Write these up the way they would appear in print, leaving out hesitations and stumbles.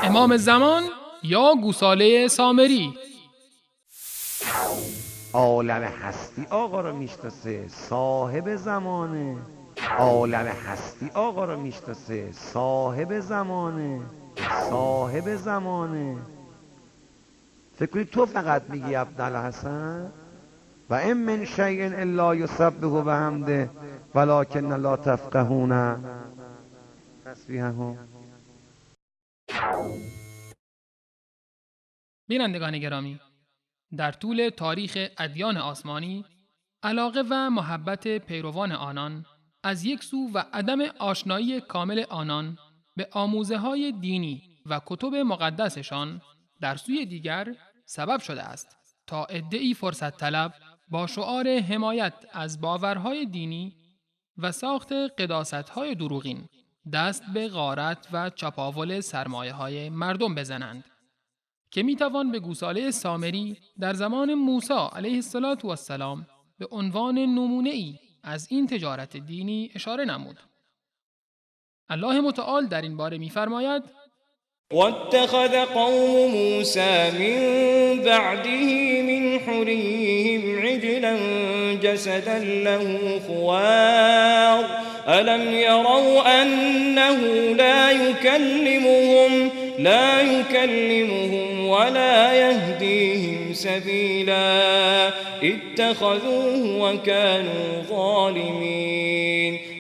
امام زمان یا گوساله سامری. عالم هستی آقا رو میشناسه، صاحب زمانه. عالم هستی آقا رو میشناسه، صاحب زمانه، صاحب زمانه. فکر کنی تو فقط میگی عبدالحسن؟ و ان من شیء الا یسبح بحمده ولکن لا تفقهون تسبیحهم. بینندگان گرامی، در طول تاریخ ادیان آسمانی، علاقه و محبت پیروان آنان از یک سو و عدم آشنایی کامل آنان به آموزه‌های دینی و کتب مقدسشان در سوی دیگر سبب شده است تا عده‌ای فرصت طلب با شعار حمایت از باورهای دینی و ساخت قداست‌های دروغین دست به غارت و چپاول سرمایه‌های مردم بزنند که میتوان به گوساله سامری در زمان موسی علیه السلام به عنوان نمونه‌ای از این تجارت دینی اشاره نمود. الله متعال در این باره می‌فرماید: واتخذ قوم موسى من بعده من حليهم عجلا جسدا له خوار ألم يروا أنه لا يكلمهم ولا يهديهم سبيلا اتخذوه وكانوا ظالمين.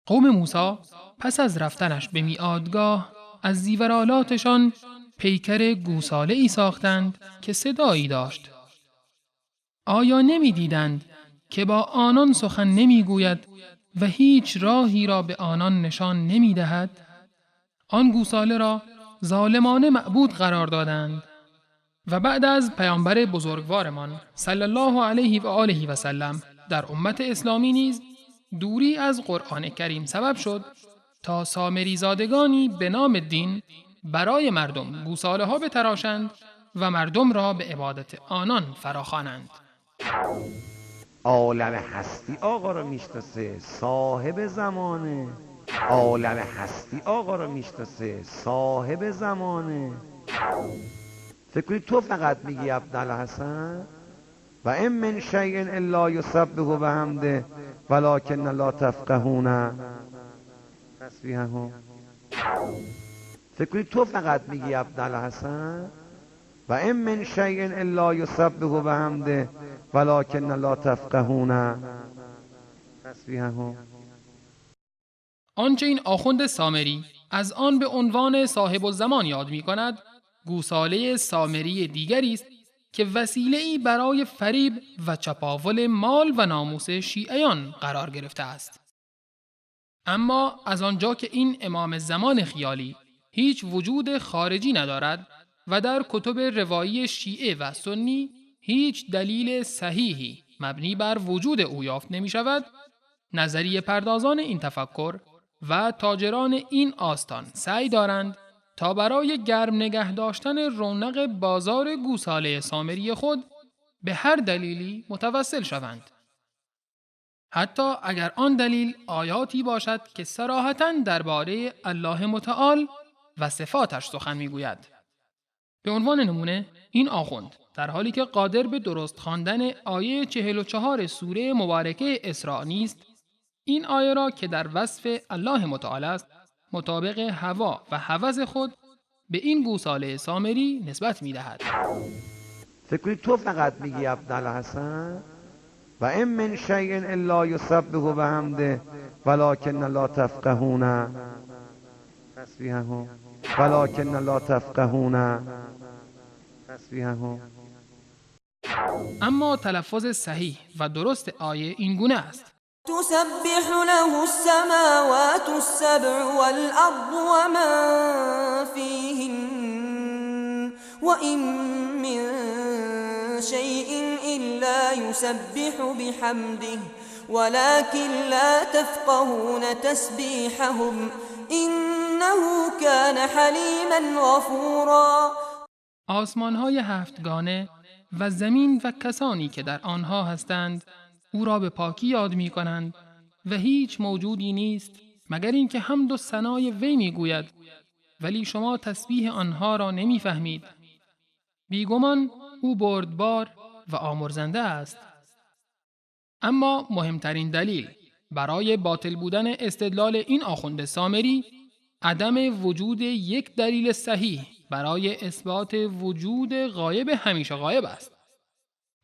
قوم موسی پس از رفتنش به میعادگاه از زیورآلاتشان پیکر گوساله ای ساختند که صدایی داشت. آیا نمی دیدند که با آنان سخن نمی گوید و هیچ راهی را به آنان نشان نمی دهد؟ آن گوساله را ظالمانه معبود قرار دادند و بعد از پیامبر بزرگوارمان صلی الله علیه و آله و سلم در امت اسلامی نیز دوری از قرآن کریم سبب شد تا سامری زادگانی به نام دین برای مردم گوساله ها بتراشند و مردم را به عبادت آنان فراخوانند. عالم هستی آقا رو میشناسه، صاحب زمانه. عالم هستی آقا رو میشناسه، صاحب زمانه. فکر کنی تو فقط میگی عبدالحسن؟ و ان من شیء الا یسبح بحمده ولکن لا تفقهون تسبیحهم. فکر کنی تو فقط میگی عبدالحسن؟ و ان من شیء الا یسبح بحمده ولکن لا تفقهون تسبیحهم. آنچه این آخوند سامری از آن به عنوان صاحب الزمان یاد می کند، گوساله سامری دیگری است که وسیله‌ای برای فریب و چپاول مال و ناموس شیعیان قرار گرفته است. اما از آنجا که این امام زمان خیالی هیچ وجود خارجی ندارد و در کتب روایی شیعه و سنی هیچ دلیل صحیحی مبنی بر وجود او یافت نمی شود، نظریه پردازان این تفکر و تاجران این آستان سعی دارند تا برای گرم نگه داشتن رونق بازار گوساله سامری خود به هر دلیلی متوسل شوند، حتی اگر آن دلیل آیاتی باشد که صراحتاً درباره الله متعال و صفاتش سخن میگوید. به عنوان نمونه این آخوند در حالی که قادر به درست خواندن آیه 44 سوره مبارکه اسراء نیست، این آیه را که در وصف الله متعال است مطابق هوا و هوس خود به این گوساله سامری نسبت می‌دهد. فکر کنی تو فقط میگی عبدالحسن؟ و ان من شیء الا یسبح بحمده ولکن لا تفقهون تسبیحهم ولکن لا تفقهون تسبیحهم. اما تلفظ صحیح و درست آیه این گونه است: تسبح له السماوات السبع والأرض ومن فيهن وإن من شيء إلا يسبح بحمده ولكن لا تفقهون تسبيحهم إنه كان حليما غفورا. آسمان‌های هفتگانه و زمین و کسانی که در آنها هستند او را به پاکی یاد می کنند و هیچ موجودی نیست مگر اینکه حمد و ثنای وی می گوید ولی شما تسبیح آنها را نمیفهمید. بیگمان او بردبار و آمرزنده است. اما مهمترین دلیل برای باطل بودن استدلال این آخوند سامری عدم وجود یک دلیل صحیح برای اثبات وجود غایب همیشه غایب است.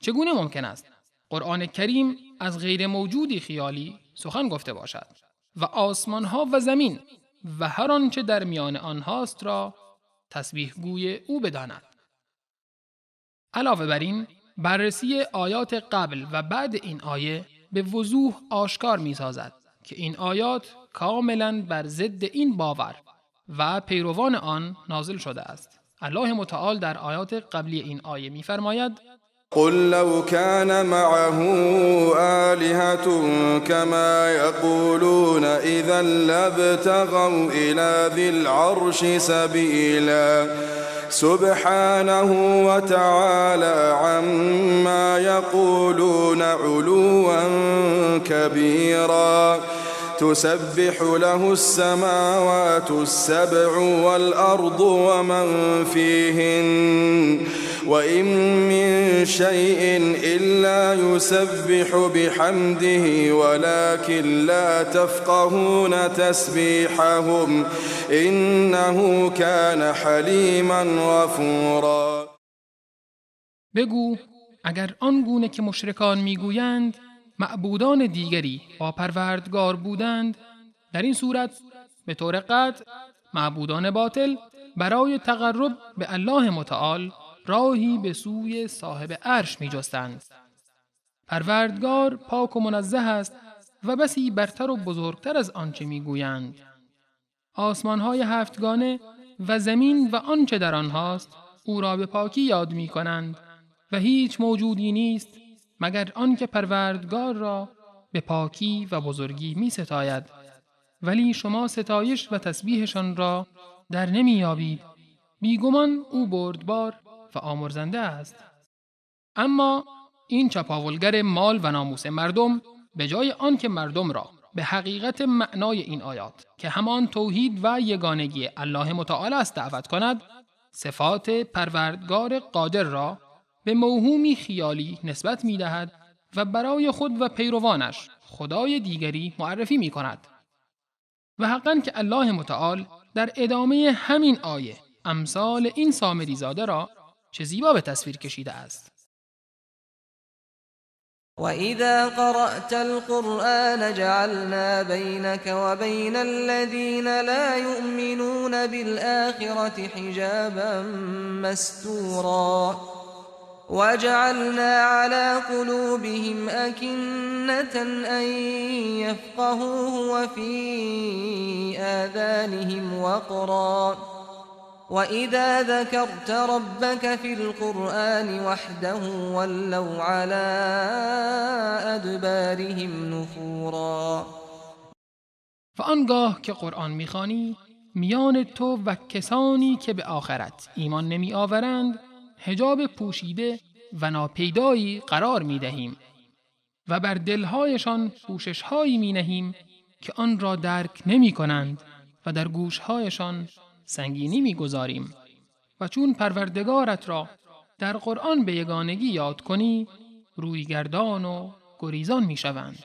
چگونه ممکن است قرآن کریم از غیر موجودی خیالی سخن گفته باشد و آسمانها و زمین و هر آنچه در میان آنهاست را تسبیح گوی او بداند؟ علاوه بر این، بررسی آیات قبل و بعد این آیه به وضوح آشکار می سازد که این آیات کاملاً بر ضد این باور و پیروان آن نازل شده است. الله متعال در آیات قبلی این آیه می فرماید: قل لو كان معه آلهة كما يقولون إذا لابتغوا إلى ذي العرش سبيلا سبحانه وتعالى عما يقولون علوا كبيرا تسبح له السماوات السبع والأرض ومن فيهن وإن من شيء إلا يسبح بحمده ولكن لا تفقهون تسبيحهم إنه كان حليما غفورا. بگو اگر آن گونه که مشرکان میگویند معبودان دیگری با پروردگار بودند، در این صورت به طور قطع معبودان باطل برای تقرب به الله متعال راهی به سوی صاحب عرش می جستند. پروردگار پاک و منزه است و بسی برتر و بزرگتر از آنچه می گویند. آسمانهای هفتگانه و زمین و آنچه در آنهاست او را به پاکی یاد می کنند و هیچ موجودی نیست مگر آنکه پروردگار را به پاکی و بزرگی می ستاید، ولی شما ستایش و تسبیحشان را در نمی یابید. بیگمان او بردبار و آمرزنده است. اما این چپاولگر مال و ناموس مردم به جای آنکه مردم را به حقیقت معنای این آیات که همان توحید و یگانگی الله متعال است دعوت کند، صفات پروردگار قادر را به موهومی خیالی نسبت می دهد و برای خود و پیروانش خدای دیگری معرفی می کند. و حقاً که الله متعال در ادامه همین آیه امثال این سامری زاده را چه زیبا به تصویر کشیده است. وَإِذَا قَرَأْتَ الْقُرْآنَ جَعَلْنَا بَيْنَكَ وَبَيْنَ الَّذِينَ لَا يُؤْمِنُونَ بِالْآخِرَةِ حِجَابًا مَسْتُورًا وَجَعَلْنَا عَلَى قُلُوبِهِمْ أَكِنَّةً أَن يَفْقَهُوهُ وَفِي آذَانِهِمْ وَقْرًا وَإِذَا ذَكَرْتَ رَبَّكَ فِي الْقُرْآنِ وَحْدَهُ وَلَّوْا عَلَى أَدْبَارِهِمْ نُفُورًا. و آنگاه که قرآن می‌خوانی میان تو و کسانی که به آخرت ایمان نمی‌آورند حجاب پوشیده و ناپیدایی قرار می‌دهیم و بر دلهایشان پوشش‌هایی می‌نهیم که آن را درک نمی‌کنند و در گوش‌هایشان سنگینی می‌گذاریم. و چون پروردگارت را در قرآن به یگانگی یاد کنی رویگردان و گریزان می‌شوند.